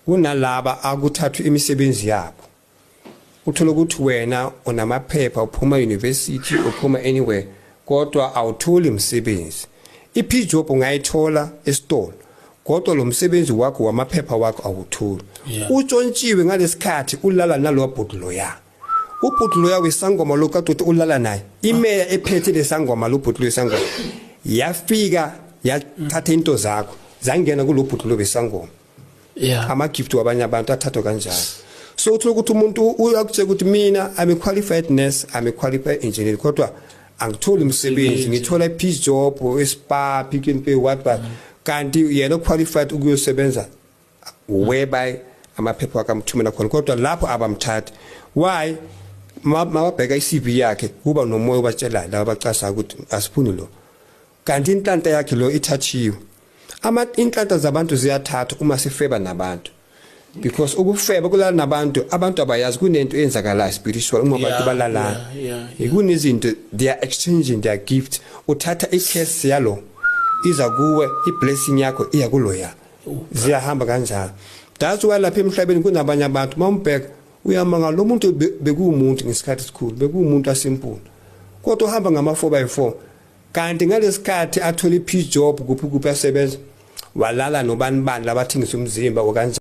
Kunalaba akuthathwa imisebenzi yabo. Uthola ukuthi wena unamaphepha, uphuma university, uphuma anywhere, kodwa awutholi umsebenzi. I-P job ungayithola esitolo, kodwa lo msebenzi wakho wamaphepha wakho awutholi. Utshontshiwe ngalesikhathi ulala nalowa bhuti loya, ubhuti loya wesangoma lo kade uthi ulala naye. Imeya ephethe lesangoma, lo bhuti wesangoma, yafika yathatha into zakho, zangena kulo bhuti lo wesangoma. Ama-gift wabanye abantu athathwa kanjalo. So uthola ukuthi umuntu uyakutshela ukuthi, "Mina I'm a qualified nurse, I'm a qualified engineer, kodwa angitholi umsebenzi, ngithola i-piece job eSpar, Pick n Pay, what." But kanti yena qualified ukuyosebenza whereby amaphepha wakhe amthumela khona, kodwa lapho abamthathi. Why? Mababheka i-CV yakhe, kuba nomoya obatshelayo laba abacashayo ukuthi asifuni lo, kanti inhlanhla yakhe lo ithathiwe. Ama inhlanhla zabantu ziyathathwa uma sifeba nabantu, because ukufeba, kulala nabantu, abantu abayazi kunento eyenzakalayo spiritual uma abantu balalana. Kunezinto, they are exchanging their gift. Uthatha i-curse yalo, iza kuwe, i-blessing yakho iya kuloya, ziyahamba kanjalo. That's why lapha emhlabeni kunabanye abantu, mawumbheka uyamanga, lo muntu bekuwumuntu ngesikhathi esikhulu, bekuwumuntu asimple, kodwa uhamba ngama 4x4, kanti ngalesikhathi athola i-piece job kuphi kuphi asebenza, walala nobani bani labathengisa umzimba okanjani.